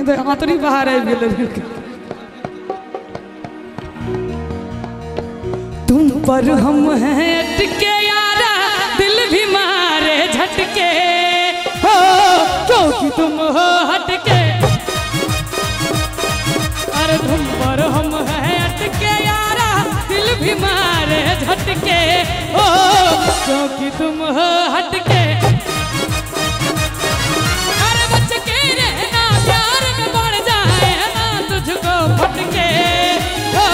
आंतरी बाहर आबि गेलै। तुम पर हम हैं अटके यारा, दिल भी मारे झटके हो, क्योंकि तुम हो हटके। अरे तुम पर हम हैं अटके यारा, दिल भी मारे झटके हो, क्योंकि तुम हो हटके। अरे बच के रहना प्यार में बढ़ जाए ना तुझको फटके हो,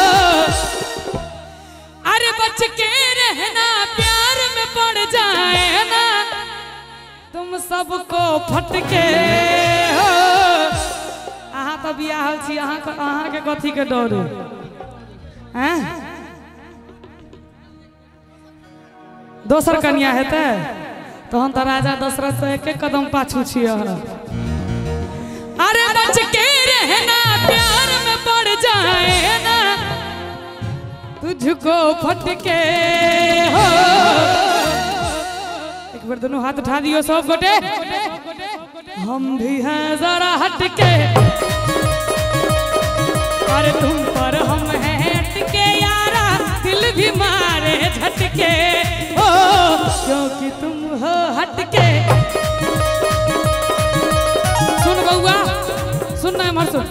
अरे बच के रहना प्यार में पड़ जाए ना तुम सबको फटके हो। अहाँ तो बियाहल छी, अहाँ के कथी के डर हैं? दोसर कन्या हेतै तहन तो राजा दशरथ से एक एक कदम पाछू छी अहाँ। अरे बच के रहना प्यार में पड़ जाए ना तुझको फटके हो। एक बार दोनों हाथ उठा दियो सब गोटे। हम भी हैं जरा हटके, अरे तुम पर हम हैं अटके यारा, दिल भी मारे झटके हो, क्योंकि तुम हो हटके। सुन बउआ, सुन ना एम्हर सुन।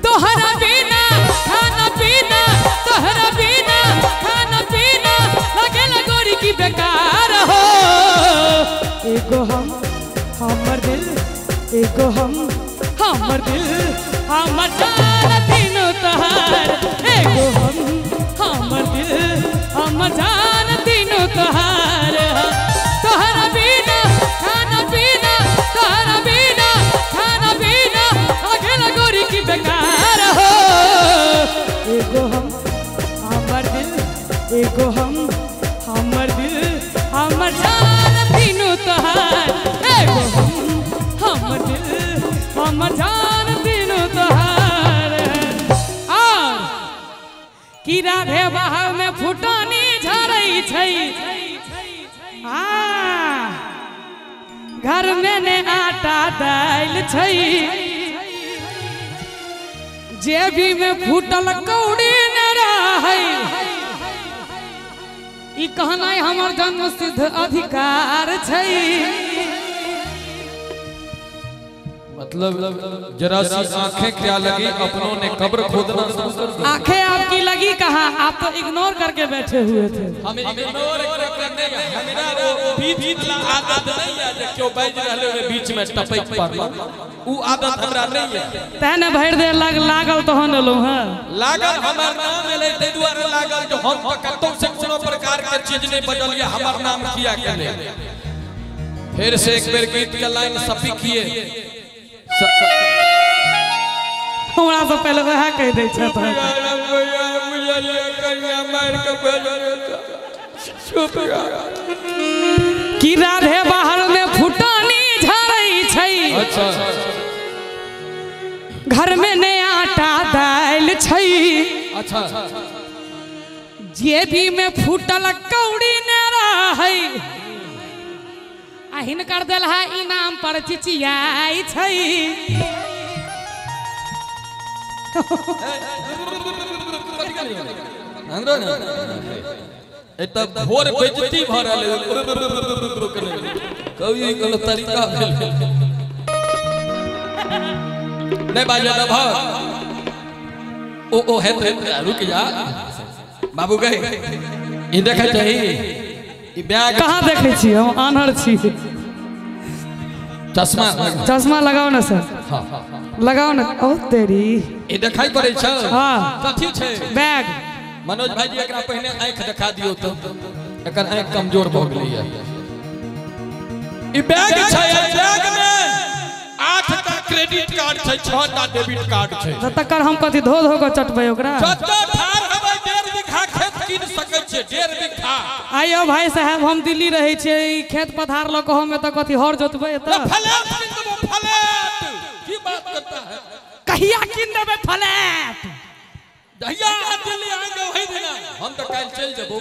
तोहरा बिना खाना पीना, तोहरा बिना खाना पीना लगेला गोरी की बेकार हो। एगो हम हमर दिल, एगो हम हमर दिल, हमर जान तीनों तोहार। एगो हम हमर दिल, हमर जान तीनों तोहार। तोहरा बिना खाना पीना, तोहरा बिना खाना पीना लगेला गोरी की बेकार हो। एगो हम हमर दिल, एगो हम हमर दिल, हमर जान तीनों तोहार। एगो हम हमर दिल, हमर जान तीनों तोहार। और की राधे बाहर में फुटानी झरै छै, आ घर में ने आटा दालि छै, जेबी में फूटल कौड़ी न रहै। ई कहनाइ हमर जन्म सिद्ध अधिकार छै। मतलब जरा सी आंखें क्या लगी, अपनों ने कब्र खोदना शुरू कर दिया। आंखें आपकी लगी कहाँ, आप तो इग्नोर करके बैठे हुए थे। हम इग्नोर करने हमरा वो बीच वाला आदत नहीं है जे क्यों बाज रहले ओय बीच में टपक पड़ल, उ आदत हमरा नहीं है। तै ने भरि देर लागल तहन एलौ। हां लागल, हमर नाम एलै तै दुआरे लागल जो हम कतौ से कोनो प्रकार के चीज नहीं बदलिए, हमर नाम किया गेलै। फिर से एक बेर गीत के लाइन सपी किए। हमरा से पहले वएह कहि दै छै। कि राधे बाहर में फुटानी झरै छै, अच्छा घर में ने आटा दालि छै, अच्छा जेबी में फूटल कौड़ी ने रहै, आ हिनकर देलहा इनाम पर चिचियाइ छै। भोर बेइज्जती भ रहल है, कभी कोनो तरीका भेल नहीं बाजे दब। ओ ओ है तो रुक जा बाबू गए, ई देखै चाही ई बैग कहाँ देखै छी, हम आन्हर छी। चश्मा चश्मा लगाओ ना सर, हां लगाओ ना। ओ तेरी ई देखाई पड़ै छै। हां कथी छै? बैग। मनोज भाई जी एकरा पहिने आंखि देखा दियो तो, एकर आंखि कमजोर भ गेलै। ई बैग छै, बैग में 8टा क्रेडिट कार्ड छै, 6टा डेबिट कार्ड छै। त तकर हम कथी धो धो के चटबै ओकरा? जत ठार हेबै 1.5 बीघा खेत कीन सकै छियै, 1.5 बीघा। आइयो भाई साहब हम दिल्ली रहै छियै, ई खेत पथार ल के हम एतऽ कथी हर जोतबै एतऽ? फ्लैट कीन देबो, फ्लैट। की बात करता है? कहिया कीन देबै फ्लैट? जहिया दिल्ली आएंगे वही दिना। हम तो काल्हि चलि जेबो,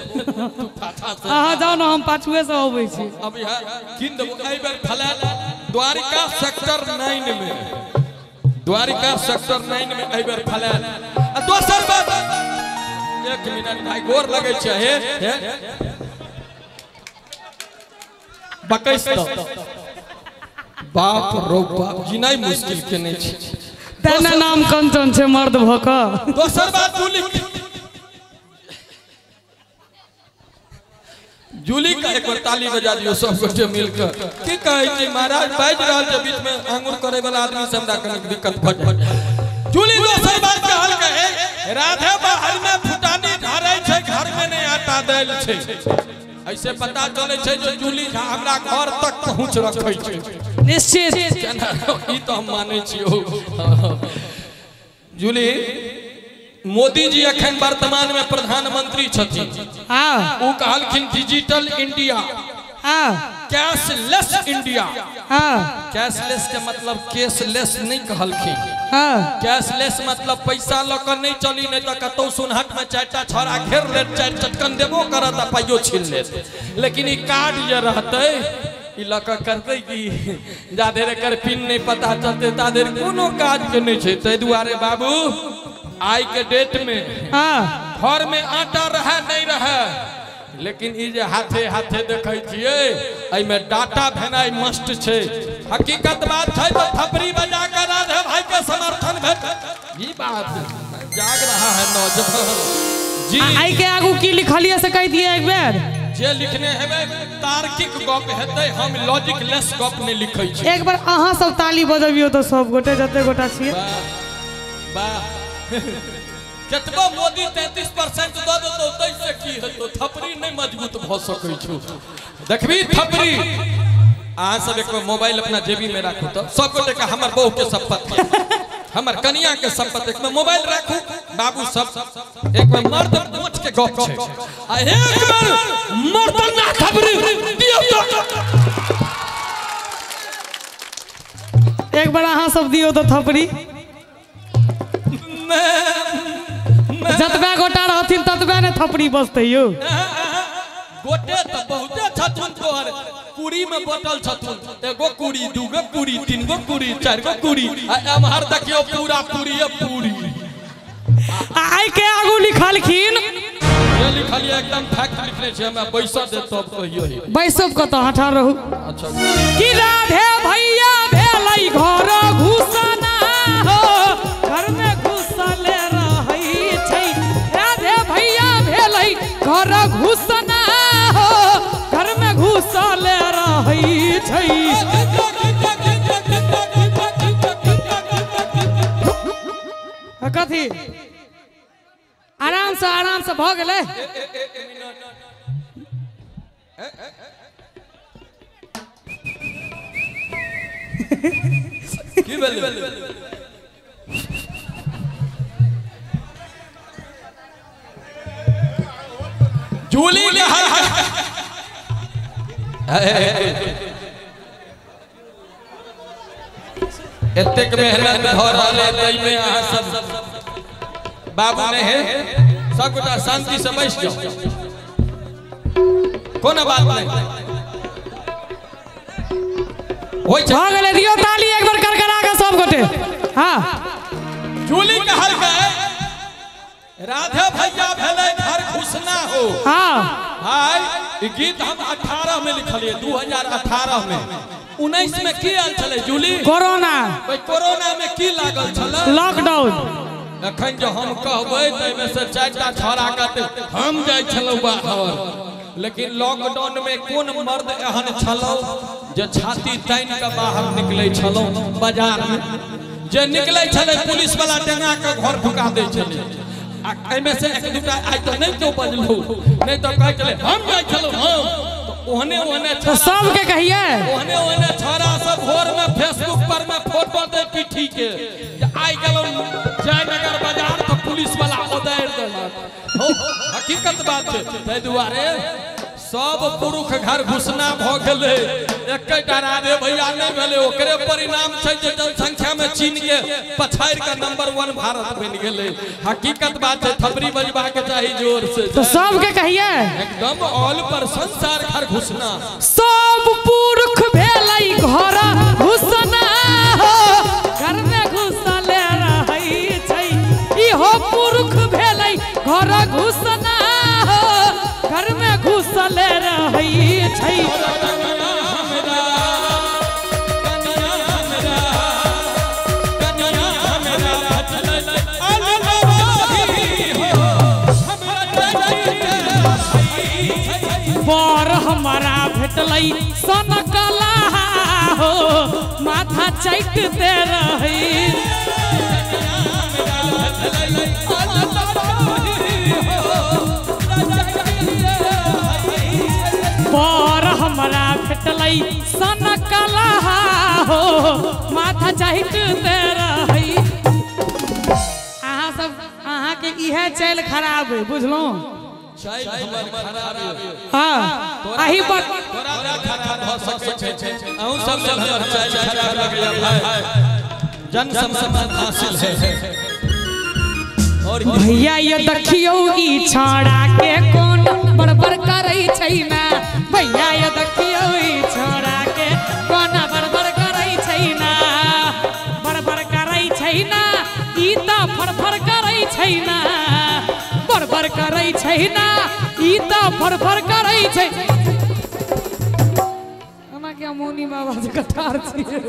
तू पाछा से। अहाँ जाउ ने, हम पाछुए से अबै छी। अब यहाँ कीन देबो एहि बेर फ्लैट द्वारिका सेक्टर 9 में, द्वारिका सेक्टर 9 में एहि बेर फलायल। आ दोसर बात, एक मिनट भाई गोर लगै छै, हे हे बकैस त बाप रो बाप जिनाइ मुश्किल के नहीं छै। तेना नाम कंचन छै मर्द भ क। दोसर बात जूली, जूली का एक बार ताली बजा दियो सब गोटे मिलकर। की कहै छी महाराज, बाजि रहल छै बीच में आंगुर करे वाला आदमी से हमरा कनी दिक्कत भ जाय। जूली दोसर बात कहल के राधे बाहर में फुटानी ढारै छै, घर में नहीं आटा देल छै। ऐसे पता चले छै जे जूली झा हमरा घर तक पहुंच रखै छै। निश्चित ई तो हम मानै छियो। जूली, मोदी जी अखन वर्तमान में प्रधानमंत्री छथिन। हाँ। उ कहलखिन डिजिटल इंडिया, हाँ, कैशलेस इंडिया। हाँ। कैशलेस के मतलब कैशलेस नहीं कहलखिन। हाँ। कैशलेस मतलब पैसा ल के नहीं चली, नहीं तो कतौ सुनहट में चारिटा छौड़ा घेर लेत, चारि चटकन देबो करत आ पाइयो छीन लेत। लेकिन ई कार्ड जे रहतै ई ल के करतै कि जा देर एकर पिन नहीं पता चलतै ता देर कोनो काज के नहीं छै। ताहि दुआरे बाबू आई के डेट में हाँ, घर में आटा रहे नहीं रहे, लेकिन ई जे हाथे हाथे देखै छियै एहिमे डाटा भेनाइ मस्ट छै। हकीकत बात छै तो थपड़ी बजा के राधे भाई के समर्थन भेट। ई बात जाग रहा है नौजवान जी। आई के आगू की लिखलिए से कह दिए एक बेर। जे लिखने हेबै तार्किक गप हेतै, हम लॉजिक लेस गप नहीं लिखै छी। एक बार अहाँ सब ताली बजबियो तो सब गोटे जते गोटा छियै। वाह, केतबो मोदी 33% दऽ देतौ तैसे की हेतौ, थपड़ी नहीं मजबूत भऽ सकै छौ। देखबी थपड़ी। अहाँ सब एक मोबाइल अपना जेबी में राखू तो सब गोटे के हमर बहू के शपथ, हमर कनिया के शपथ, एक में मोबाइल राखू बाबू सब। एक में मर्द मोच के गप छै आ एक बेर मर्द ना थपड़ी दियौ तो। एक बार अहाँ सब दियौ तो थपड़ी। जतबे गोटा रहथिन ततबे ने थपड़ी बजतै यौ। गोटे तऽ बहुते छथुन तोहर, कुड़ी में बटल छथुन, एगो कुड़ी, दूगो कुड़ी, तीनगो कुड़ी, चारिगो कुड़ी, आ एम्हर देखियौ पूरा पूरी पूरी। आई के आगू लिखलखिन, ये लिखलिए एकदम फैक्ट लिखने छै, हमरा बैसऽ दे तब कहियो। बैसब कतऽ, अहाँ ठाढ़ रहू। अच्छा। कि राधे भैया भेलै घर घुसना हो, घर में घुसले रहै छै। राधे भैया भेलै घर घुसना हो, घर में घुसले रहै छै। कथी आराम से आराम से भऽ गेलै। की भेलै? जूली के हर एतेक मेहनत भऽ रहल है ताहिमे अहाँ सब बाबू नहीं है, सब गोटा शांति से बैस जाओ, कोनो बात नहीं। भऽ गेलै, दियौ ताली एक बार करकरा के सब गोटे। हाँ। जूली कहलकै राधे भैया भेलै घर घुसना हो। हाँ। भाई ई गीत हम 18 में लिखलिए, 2018 में। 19 में की आयल छलै जूली? कोरोना। भाई कोरोना में की लागल छलै? लॉकडाउन। अखन जो हम कहबै ताहिमे से चारिटा छौड़ा कहतै हम जाइ छलहुँ बाहर, लेकिन लॉकडाउन में कोन मर्द एहन छलहुँ जे छाती तानि के बाहर निकलै छलहुँ बाजार में? जे निकलै छलै पुलिस वाला डेंगा के घर ढुका दै छलै। आ एहिमे से एक दूटा आइ तऽ नहि केओ बजलहुँ, नहि तऽ कहै छलै हम जाइ छलहुँ हम। ओहने ओहने सबके कहिए, ओहने ओहने छौड़ा सब भोर में फेसबुक पर में फोटो दे पीठी के आइ गेलहुँ जयनगर बाजार तऽ पुलिस वाला उदारि देलक। हकीकत बात छै। ताहि दुआरे सब पुरुष घर घुसना भ गेलै, एकेटा राधे भैया नहीं भेलै। ओकरे परिणाम छै जे जनसंख्या में चीन के पछाड़ि के नंबर 1 भारत बनि गेलै। हकीकत बात छै, थपड़ी बजबा के चाही जोर से। तो सबके कहिए एकदम ऑल पर संसार घर घुसना। सब पुरुष भेलै घर। भेटलै सन कला हो माथा चटते रही। पर हमरा भेटलै सन कला हो माथा चटते रही। अहाँ सब अहाँ के इहे चालि खराब है बुझलहुँ। हाँ अही पर जन सम्मान हासिल है। भैया ये देखियौ ई छौड़ा के कोन बड़बड़ करै छै ना। भैया ये देखियौ ई छौड़ा के कोन बड़बड़ करै छै ना। बड़बड़ करै छै ना ई त फड़फड़ करै छै ना। बड़बड़ करै छै ना ई त फड़फड़ करै छै। हमरा के मौनी बाबा जे कठार छियै।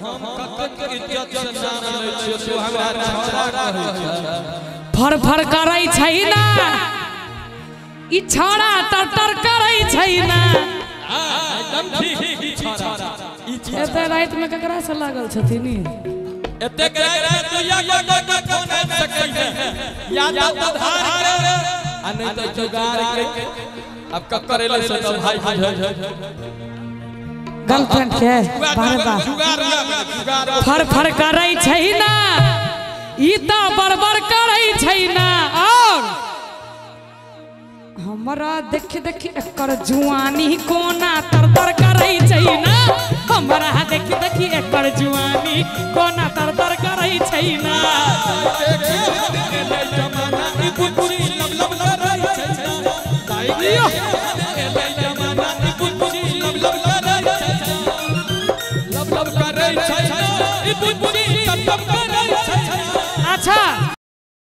हम कतेक इज्जत से नाम लै छियै तू हमरा छौड़ा कहै छै। फड़फड़ करै छै ना ई छौड़ा तर करै छै ना। एकदम ठीक ई छौड़ा। एते राति में ककरा से लागल छथिन? एतेक राति में दुइया गोटा फोन आबि सकै है या त उधार के आ नहीं त जुगाड़ के। अब ककर एलै से त भाई बुझै गर्लफ्रेंड के बारे बा। फड़फड़ करै छै ना ई त बड़बड़ करै छै ना। और हमरा देख देख एकर जुआनी कोना तर करै छै ना। हमरा देख देख एकर जुआनी कोना तर करै छै ना।